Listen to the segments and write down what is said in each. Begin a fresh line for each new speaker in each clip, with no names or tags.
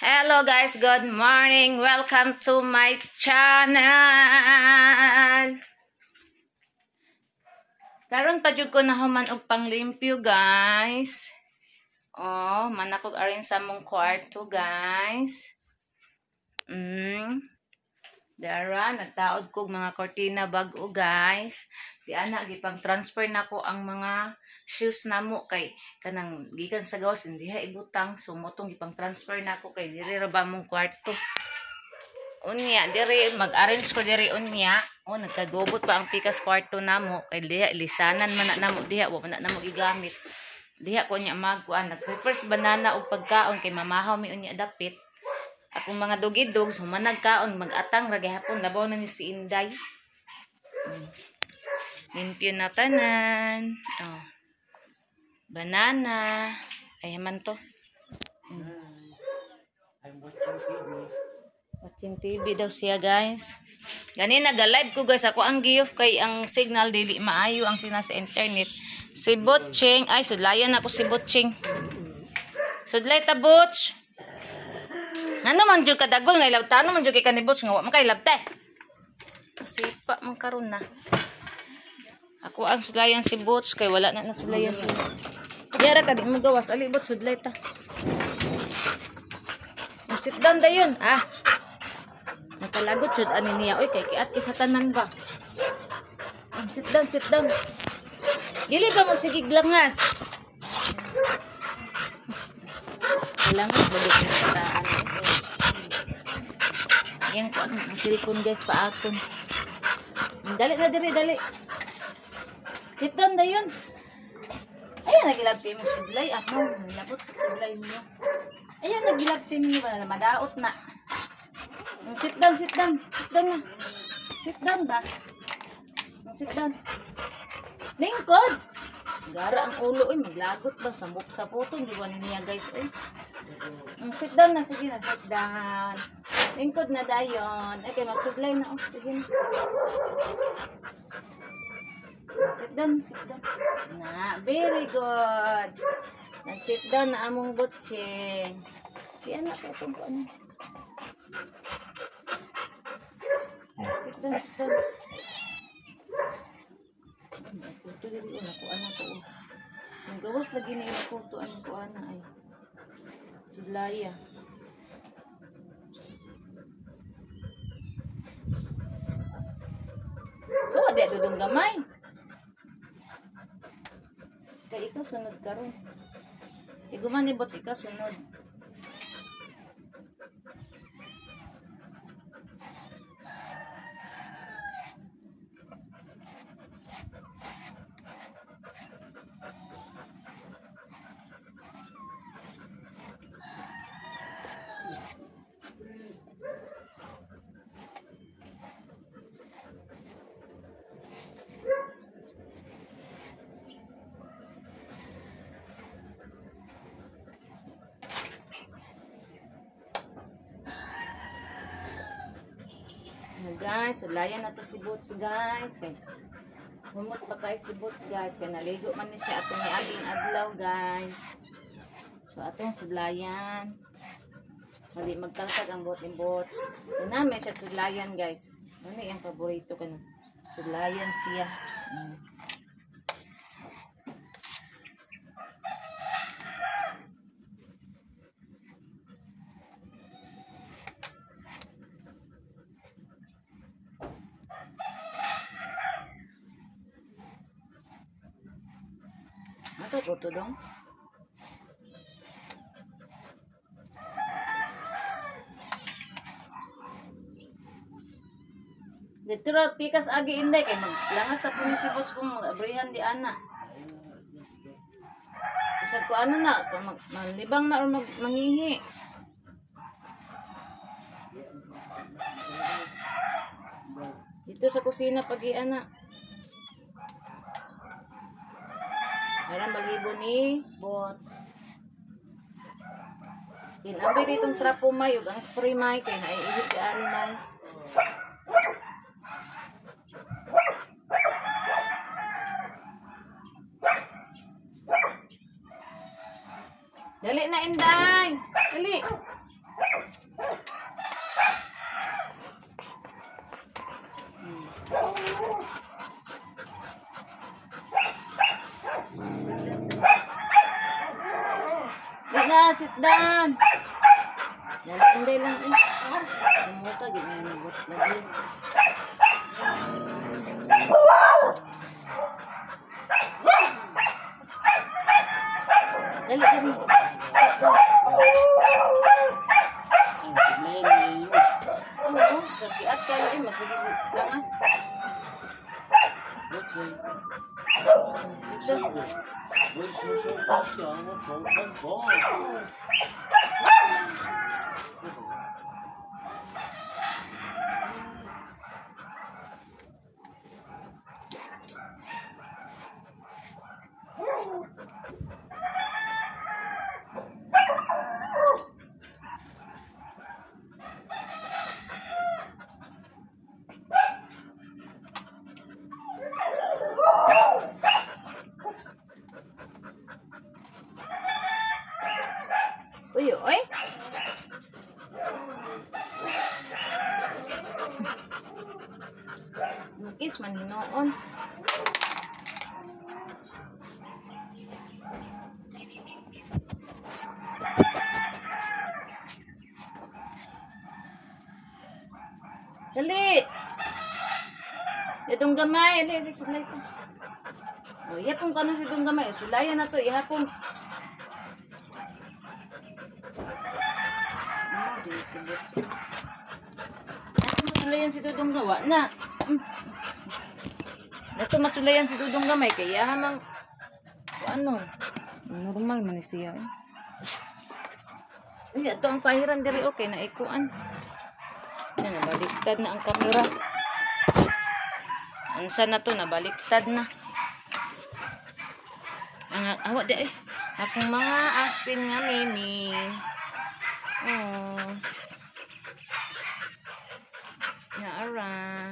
Hello guys, good morning. Welcome to my channel. Karon pa jud ko nahuman og panglimpyo, guys. Oh, manakog arin sa mong kwarto, guys. Dara, nagtaod kog mga kortina bag-o, guys. Di ana gipang transfer nako ang mga shoes namo kay kanang gikan sa gawas hindi ha ibutang, so motong gipang transfer nako kay diri ra ba mong kwarto. Unya diri mag-arrange ko diri unya. Oh, nagkagubot pa ang pikas kwarto namo kay diha lisanan man na namo diha, wa man na namo gigamit. Diha ko unya magkuan, nag-prepare sa banana og pagkaon kay mamahaw mi unya dapit. Akong mga dugidog human nagkaon mag-atang ra gihapon, labaw na ni si Inday. Limpyo na tanan. Oh. Banana. Ay man to.
I'm watching TV.
Watching TV daw siya, guys. Gani naga-live ko, guys. Ako ang giyof kay ang signal dili maayo ang sina sa internet. Si Butching, ay sudlayan ako si Butching. Sudlay ta, Butch. Ngano man jud kadagol nga ilabta, ano man jud kay kani Butch nga wa man kay labta. Sipa man karon na. Ako ang sudlayan si Butch kay wala na nasudlayan. Yara ka di mo gawas, ali Butch sudlay ta. Oh, sit down dayon. Ah. Nakalagot jud ani niya oy kay kiat kay sa tanan ba. Oh, sit down, sit down. Dili ba mo sige langas? Langas bagay sa taan. Yang ko ang cellphone, guys, pa akon. Dali na diri, dali. Sit down dayon. Ayan nagilabti mo sudlay ako, nilabot sa sudlay niyo. Ayan nagilabti niyo ba na madaot na. Sit down, sit down. Sit down na. Sit down ba? Sit down. Lingkod. Gara ang ulo oy, maglagot ba sa sa puto di ba niya, guys, oy. Sit down na, sige na, sit down. Lingkod na dayon. Ay kay magsudlay na, oh, sige na. Sit down, sit down. Na, very good. Nag-sit down na among Butching. Kaya na ko itong ano. Sit down, sit down. Ito dili na ko ana ko. Ang gawas lagi na yung kuto ano ko ana ay. Sudlaya. Kawa di dudong gamay. Kay ikaw sunod karon. Iguman ni Bots, ikaw sunod. Guys, sulayan na to si Boots, guys. Kay humot pa kay si Boots, guys. Kay naligo man ni siya atong niaging adlaw, guys. So atong sudlayan. Mali magtaltag ang buhot ni Boots. Namin siya sudlayan, guys. Ano yung paborito kano? Sudlayan siya. Ato ko to dong. Dito ra pikas agi Inday kay maglangas sa puni si Butch kung mag-abrihan di ana. Usag ko ano na, kung malibang na or mangihi. Dito sa kusina pagi ana. Aran balibo ni Boots. Ginabi ditong trapo may ug ang spray may kay naiihit ka ari may. Dali na Inday. Dali. Sit down. Dali, Inday lang eh. Sumuta, ganyan na bot lagi. Dali, dali. Oo, kakiat kayo eh, magsige langas. Sit down. Uy, oy. Mukis man hinoon. Dali. Itong gamay, dali, sulay ta. O, ihapon ka na sa itong gamay. Sulayan na to, ihapon. Masulayan si Dudong gawa na. Nato masulayan si Dudong gamay kay iya mang ano. Normal man siya eh. Hindi ato ang pahiran diri okay na ikuan. Na nabaliktad na ang kamera. Ansa na to nabaliktad na. Ang awa di eh. Akong mga aspin nga mimi. Oh. Naara.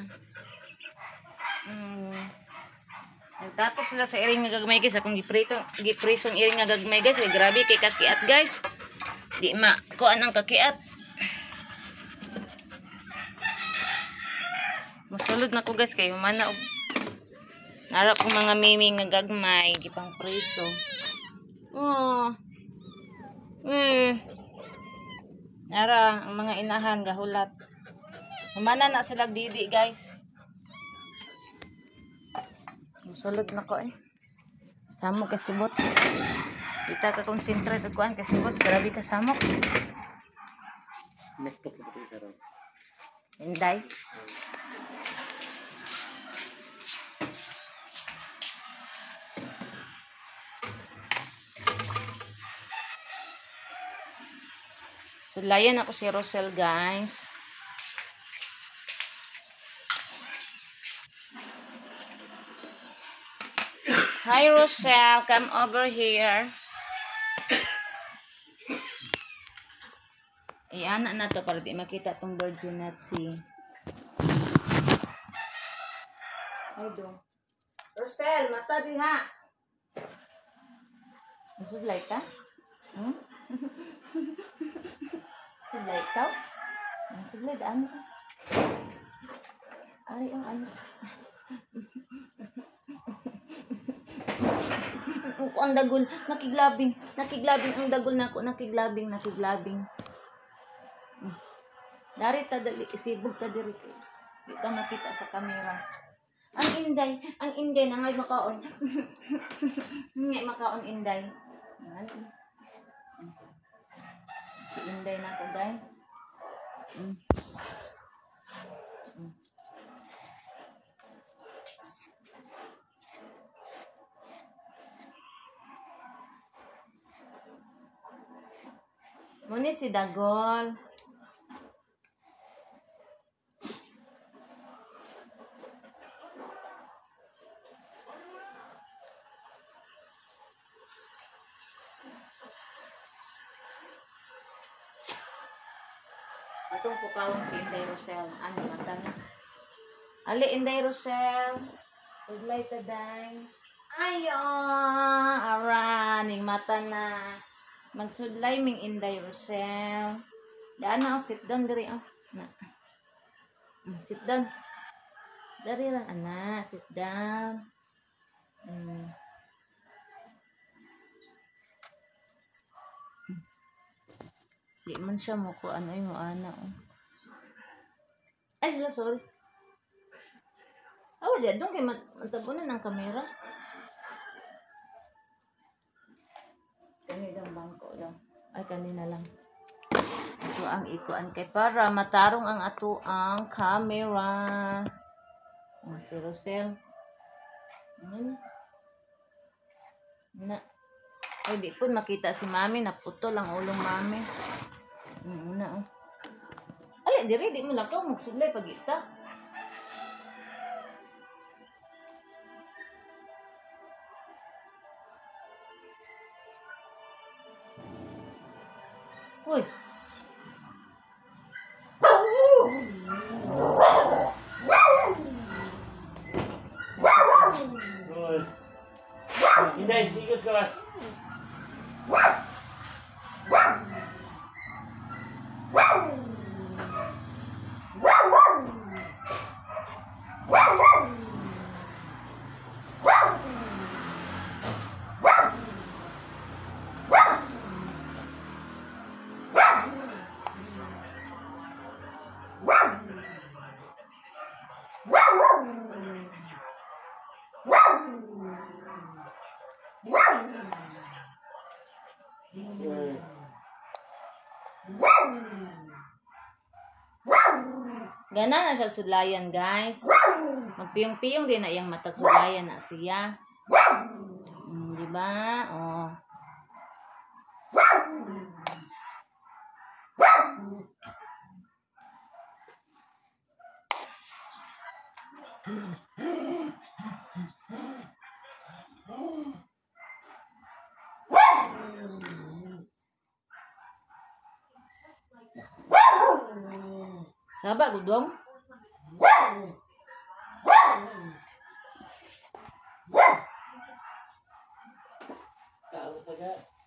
Nagtapok sila sa iring nga gagmay guys. Akong giprisong iring nga gagmay guys. Ay, grabe kay kakiat guys. Di ma kuan ang kakiat. Musulod na ko guys kay humana og nara kong mga mimi nga gagmay gipang priso. Oh. Nara ang mga inahan gahulat. Humana na sila didi guys. Musulod na ko eh. Samok kay sibot. Kita ka concentrate og kuan kay sibot, grabe ka samok. Inday. Sulayan ako si Rosel guys. Hi Rosel, come over here. Iana na to para di makita tong virgin nut si. Ay do. Rosel, mata diha. Sudlay ka? Sudlay ka? Sudlay daan ka. Ay, ang ano. Ang dagol, nakiglabing, nakiglabing ang dagol nako, nakiglabing, nakiglabing. Dari ta dali sibog ta diri kay di ta makita sa kamera. Ang inday na ngay makaon. Ngay makaon inday. Si inday nako guys. Muni si Dagol. Atong pukawang si Inday Rosel. Ano, mata na. Ali, Inday Rosel. Sudlay ta, day. Ayo, ara, ning mata na. Magsudlay ming Inday Rosel. Daan na, oh, sit down diri, oh. Na. Sit down. Dari lang, ana, sit down. Di man siya mo ko ano mo ana. Oh. Ay, hala, sorry. Ah, wala dong kay matabunan ang kamera. Kani lang bangko lang. Ay, kanina lang. Ito ang ikuan kay para matarong ang ato ang camera. Oh, si Rosel. Ano na? Ay, di po makita si Mami. Naputol ang ulong Mami. Na, oh. Ay, diri, di mo lakaw. Magsulay pag ita. Uy.
Uy. Inday, sikot ka ba? Uy.
Gana na siya sudlayan, guys. Magpiyong-piyong din na iyang matag sudlayan na siya. Di ba? Oh. Saba gudong.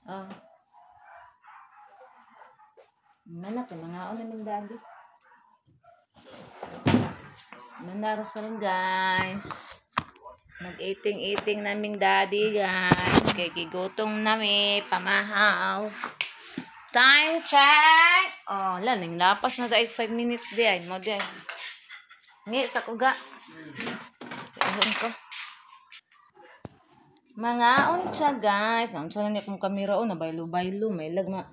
Oh. Mana ko mga una ng daddy. Mana Rosalind, guys. Mag-eating-eating naming daddy, guys. Kay gigutong nami pamahaw. Time check. Oh, laning lapas na daig 5 minutes di ay mo di ay. Ngi sa kuga. Ihon ko. Mga unsa, guys. Unsa na ni akong kamera o nabaylo-baylo may lag ma.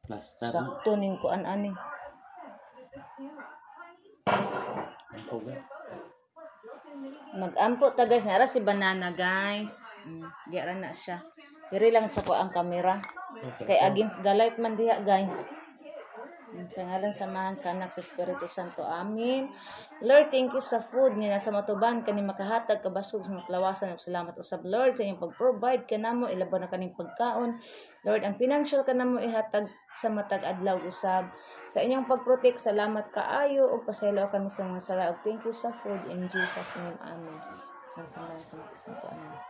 Basta.
Sakto ning kuan ani. Magampo ta, guys, nara si banana, guys. Di ra na siya. Diri lang sa ko ang kamera. Kay against the light man diha, guys. Sa ngalan sa Amahan, sa Anak, sa Espiritu Santo. Amen. Lord, thank you sa food nga nasa matuban kani makahatag kabasog sa maklawasan ug salamat usab, Lord, sa inyong pag-provide kanamo ilaban na kaning pagkaon. Lord, ang financial kanamo ihatag sa matag adlaw usab. Sa inyong pag-protect, salamat kaayo ug pasaylo kami sa mga sala ug thank you sa food in Jesus name. Amen. Sa ngalan sa Espiritu Santo. Amen.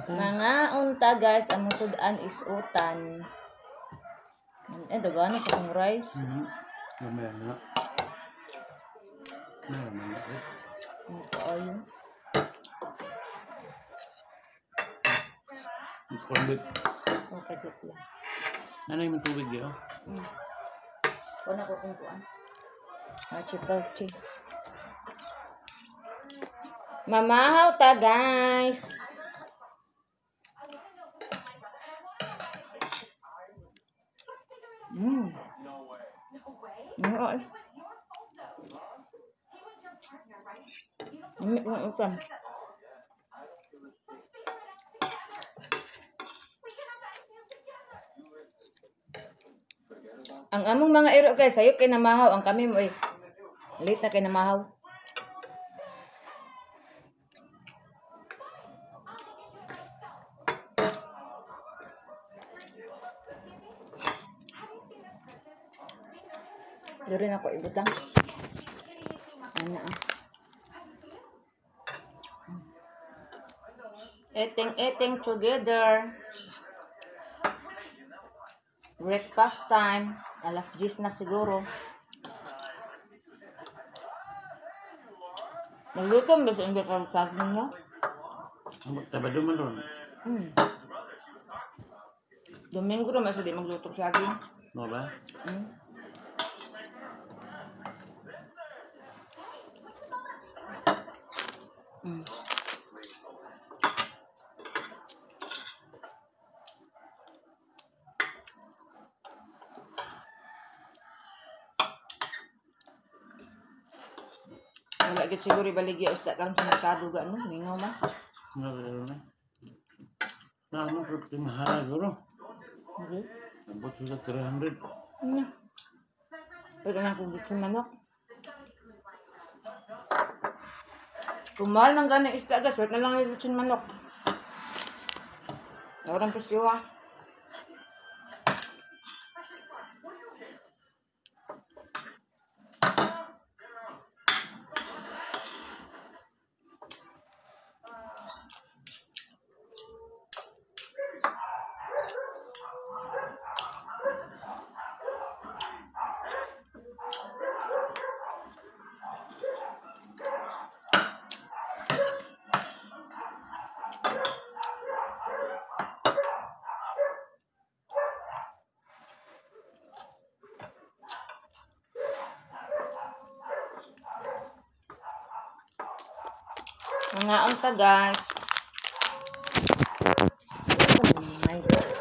Mga unta, guys, ang sudan is utan. Eh, dagana sa kong rice.
Mamaya na. Mamaya na.
Ano kaayo?
Corn beef.
Okay, joke lang.
Ano yung tubig yun?
Wala ko kung kuan. Hachi party. Mamahaw ta, guys. Ay. Lamig ng utan. Ang among mga iro, guys, sayo kay namahaw ang kami mo eh. Late na kay namahaw. Diri na ko ibutang. Ana ah. Eating, eating together. Breakfast time. Alas 10 na siguro. Magluto ba sa inyo sa saging niyo?
Ang Sabado man ron.
Domingo ra man di magluto saging.
No ba?
Mm. Mm. Wala gid siguro ibaligya isda karon sa merkado ga no, mingaw man.
Na na ano pero mahal guro.
Okay.
Abot sa 300.
Na. Pero na kung gusto manok. Kung mahal ng ganang isda guys, wait na lang yung lechon manok. Orang presyo ah. Mga unta guys. Oh my God.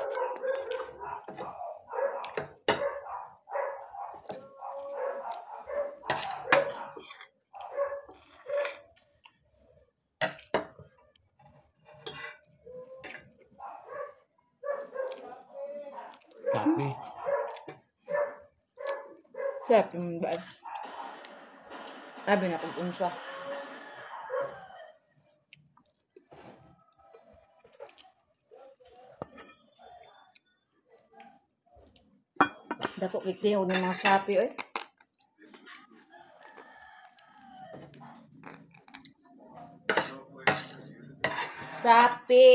Kape.
Sarap yung ba? Sabi na kung unsa. Dako kiti og mga sapi oy. Sapi.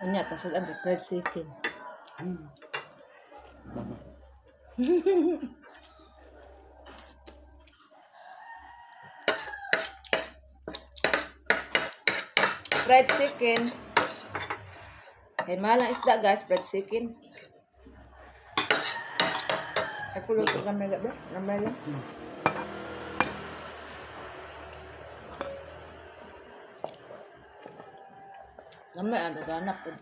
Unya tong sudan fried chicken. Fried chicken. Kay mahal ang isda guys, fried chicken. Ako luto kamera ba? Kamera. Lama ang ganap po.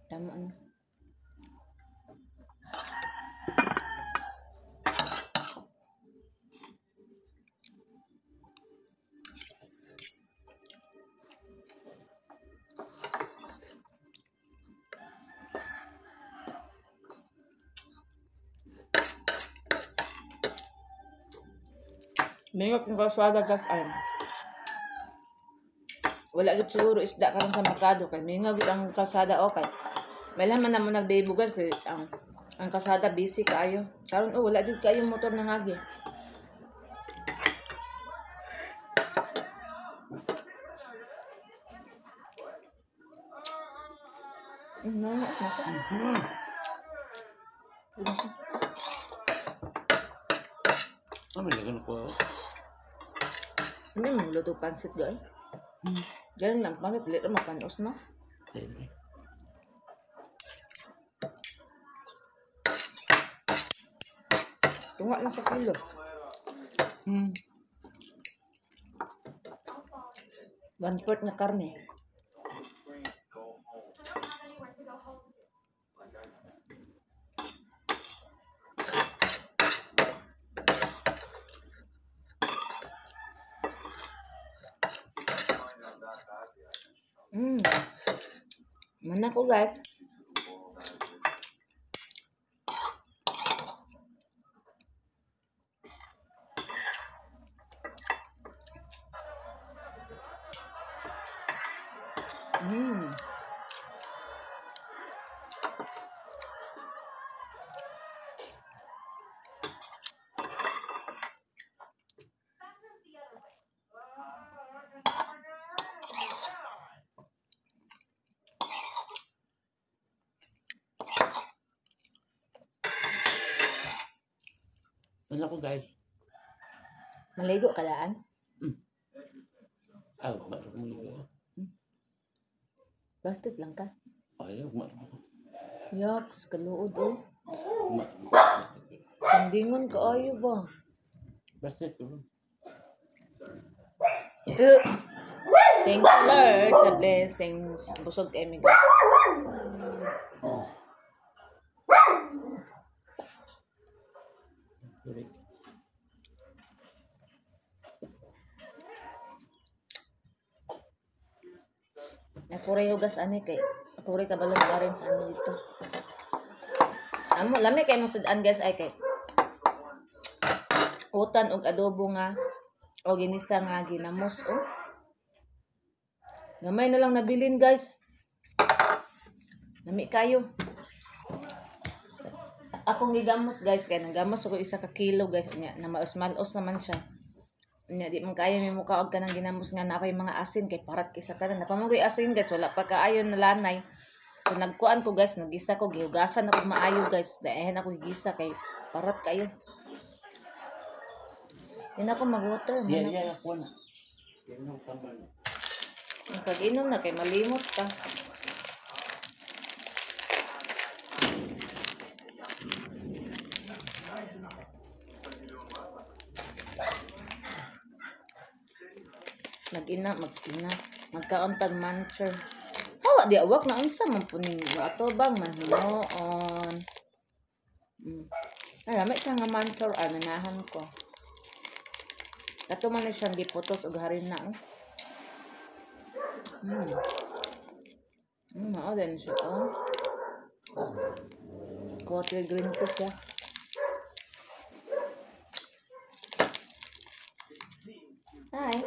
Tama na. Mingot ng kalsada guys. Ay. Wala gid siguro isda karon sa merkado kay mingaw gid ang kalsada okay. May laman na mo nagbibugas kay ang kalsada busy kaayo. Karon oh wala jud kaayo motor nangagi. No, no.
Ano lagi ko?
Ano mo luto pansit guys? Ganun lang, bakit dili ra mapanos, no?
Dili.
Tunga lang sa kilo. 1/4 na karne. Kain ako, guys.
Ano ko, guys?
Maligo ka daan?
Ah, maligo.
Bastit lang ka.
Ay, maligo.
Yaks, kaluod oy. Kandingon ka ayo ba?
Bastit ko.
Thank you, Lord, sa blessings. Busog kay mi, guys. Nakuray hugas ani kay akuray kabalong rin sa ano dito. Amo lami kay mong sudan, guys, ay kay utan og adobo nga o ginisa nga ginamos oh. Gamay na lang nabilin, guys. Lami kayo. Akong gigamos, guys, kay nagamos ako 1 ka kilo, guys, unya na maos-malos naman siya. Unya di man kaayo may muka og kanang ginamos nga naa pay mga asin kay parat kay sa tanan. Napamangoy asin, guys, wala pa kaayo na lanay. So nagkuan ko, guys, nagisa ko, gihugasan ako maayo, guys. Daehen ako gigisa kay parat kayo. Di na ako mag-water.
Yeah, yeah, ako na. Inom pa man.
Pag-inom na kay malimot ka. Mag-ina, mag-ina. Magkaon tag mancher. Hawa di awak na unsa man puning ato bang manhinuon. Ay, lami siya nga mancher ay nanahan ko. Kato man ni siyang giputos og harina. Oh. Mao din siya. Oh. Kote green ko siya. Hi.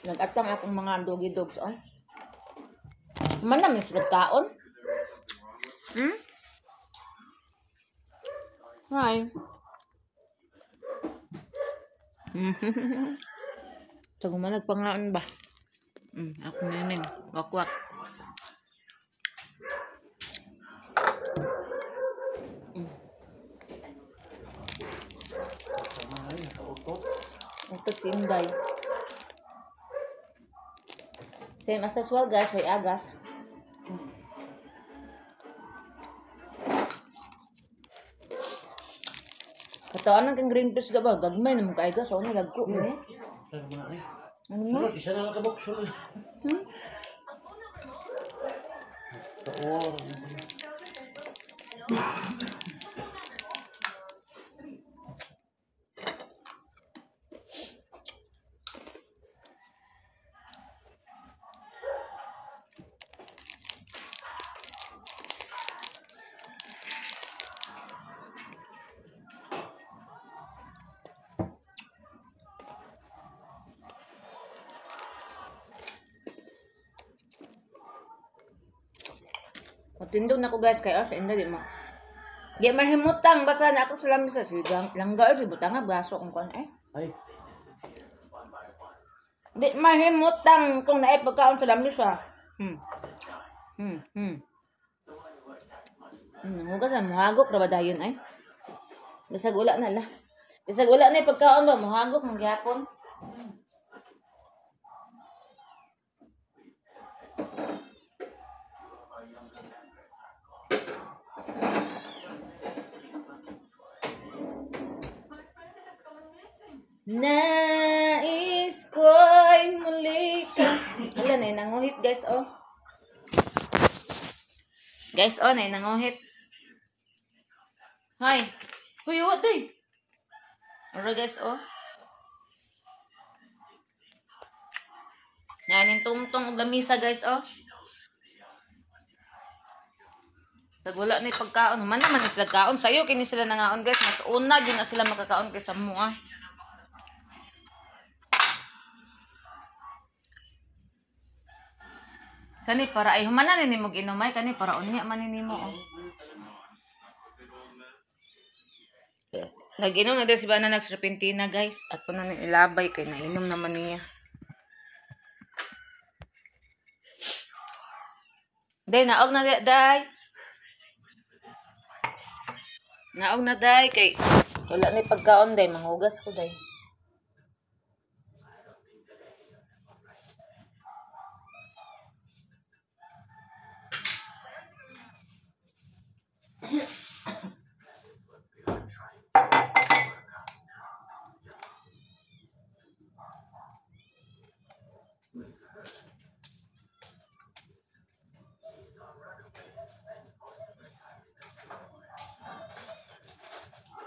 Nag-atang akong mga doggy dogs, oh. Man namin sila kaon. Hi. So, nagpangaon ba? Ako nining. Wakwak. Ito si Inday. Same as well, guys. May agas. Kataan ng kang green peas ka ba? Gagmay naman ka agas. Ano, lagko. Eh? Ano mo?
Isa na lang ka box.
Matindog na ko, guys, kay Ars, hindi di mo. Di mahimutang basta na ako sa lamisa si langga si butanga baso kung kuan eh.
Ay.
Di mahimutang kung naay pagkaon sa lamisa. Nangugas na muhagok ra ba dayon ay. Bisag wala na la. Bisag wala na pagkaon ba muhagok man gyapon. Nais ko'y muli ka. Hala, na nanguhit, guys, oh. Guys, oh, na nanguhit. Hi. Huy, what day? Alright, guys, oh. Nanin tungtong og lamisa guys oh. Sag wala na pagkaon, human naman sila kaon. Sayo kini sila nangaon guys, mas una gyud na sila makakaon kaysa mo ah. Kani para ay human na nimo ginomay kani para unya man nimo oh. Nag-inom na din si Bana nagserpentina guys. At po na ilabay kay nainom naman niya. Day, naog na day. Naog na day kay wala ni pagkaon day, manghugas ko day.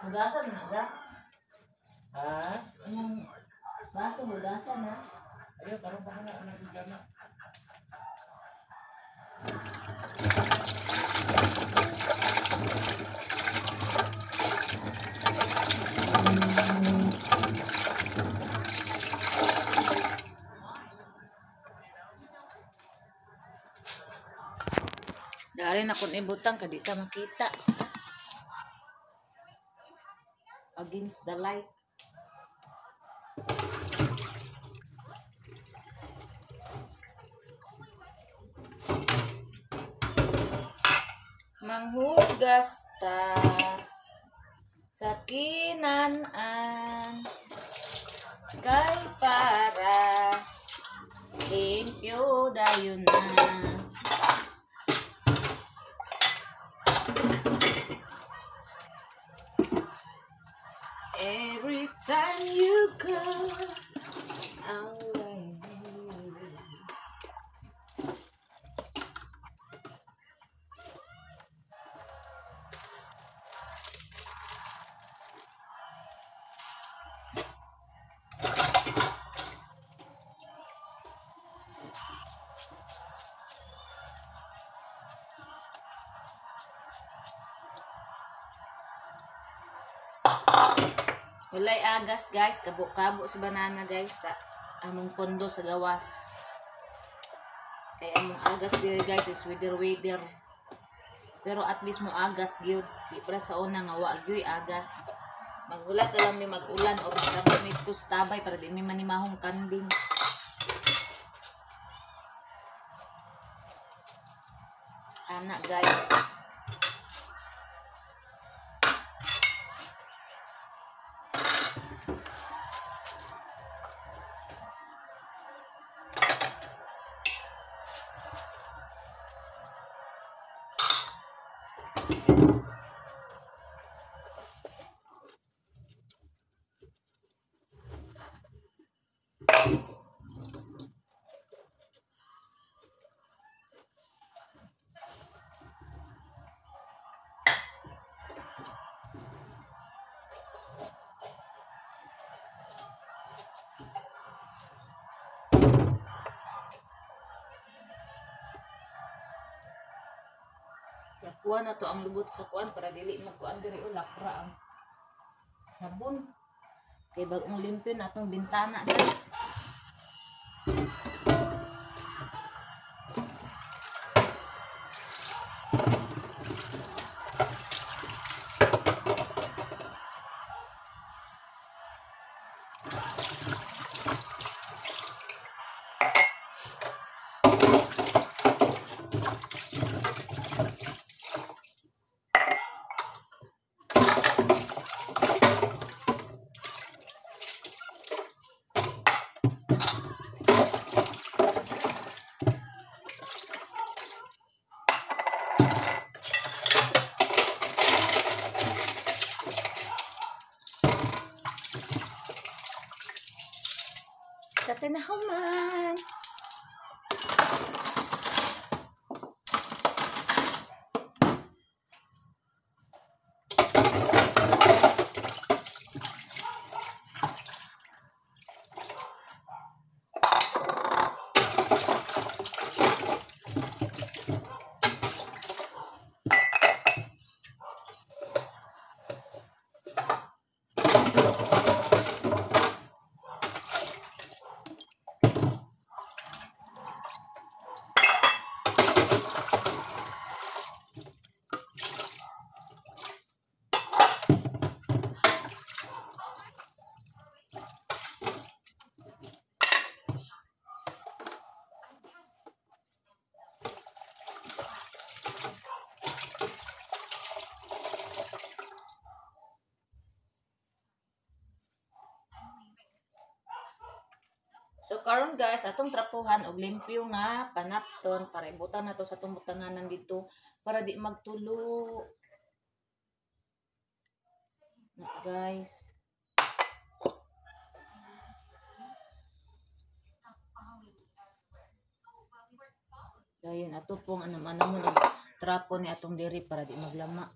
Hugasan na ga?
Ha?
Anong baso hugasan na?
Ayaw, parang baka na nagigana.
Dari na kun ibutang ka di ta makita. Against the light. Manghugas ta sa kinanan kay para limpyo dayon na. Every time you go away. Walay agas guys, kabo-kabo sa banana guys sa among pondo sa gawas. Kaya among agas diri guys is weather. Pero at least mo agas gyud, di para sa una nga wa gyud agas. Magulat na lang mi mag-ulan o magkabot mi tabay para di mi manimahong kanding. Ana guys. Kuha na to ang lubot sa kuan para dili magkuan diri o lakra ang sabon. Kay bag-ong limpyo na atong bintana guys. Sa tinahuman. karon guys, atong trapuhan og limpyo nga panapton para ibutang nato sa atong butanganan dito para di magtulo. Na guys. Dayon ato pong anam-anam mo trapo ni atong diri para di maglama.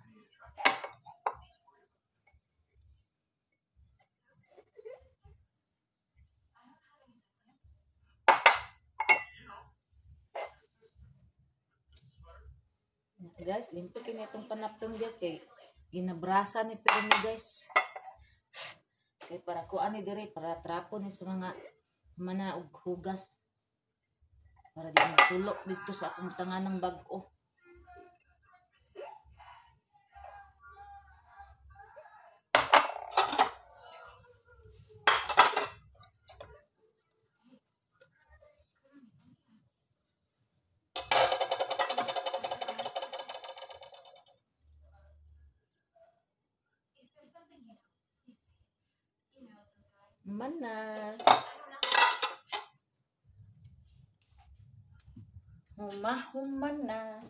Guys, limpyo kini itong panapton guys kay ginabrasa ni pero ni guys. Kay para kuan ni diri para trapo ni sa mga mana og hugas. Para di magtulo dito sa akong tanganang bag-o. Mana. Human na.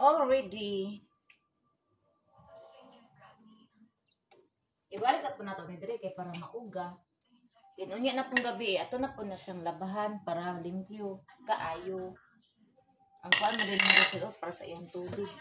Already. Ibalik na po nato ni dire kay para mauga. Tinunya na pong gabi, ato na po na siyang labahan para limpyo, kaayo. Ang kuan mo din ng para sa iyang tubig.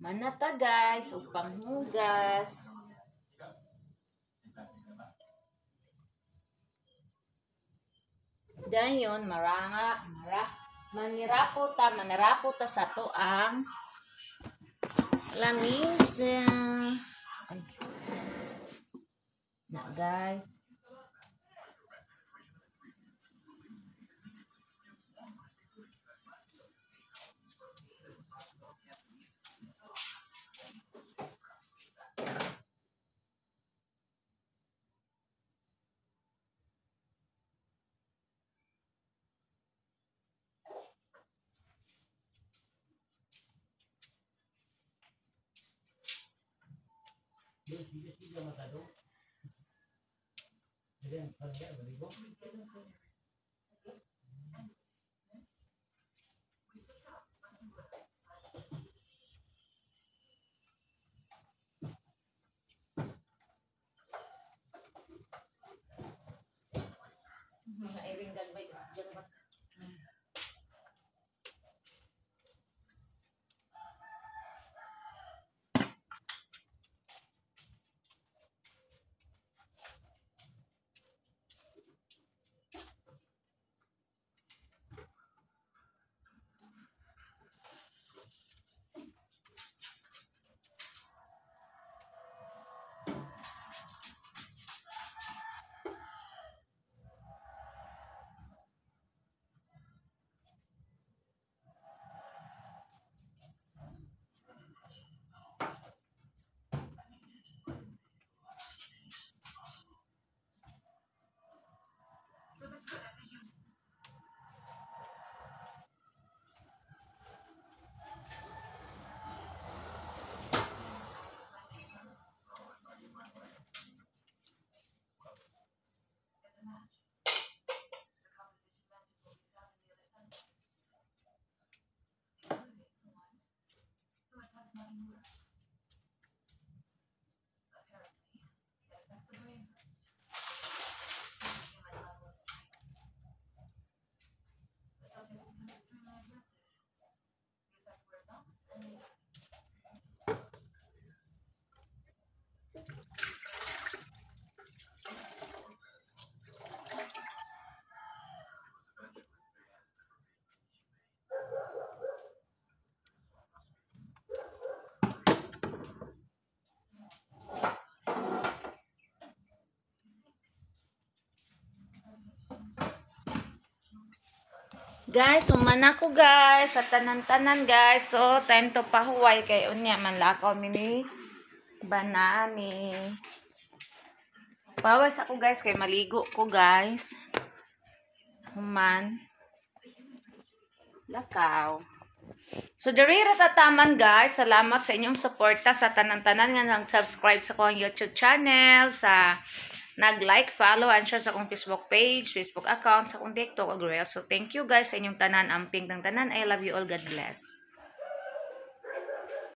Manata guys, ug panghugas. Dayon manirapo ta sa to ang lamisa. Ay. Na guys. Mga iringgan ba yun? Guys, human ako, guys, sa tanan-tanan, guys. So, time to pahuway kay unya man lakaw mi ni Banani. Pawas ako, guys, kay maligo ko, guys. Human. Lakaw. So, diri ra tataman, guys. Salamat sa inyong suporta sa tanan-tanan nga nag-subscribe sa akong YouTube channel, sa nag-like, follow, and share sa akong Facebook page, Facebook account, sa akong TikTok, ug Reels. So, thank you, guys, sa inyong tanan. Amping tang tanan. I love you all. God bless.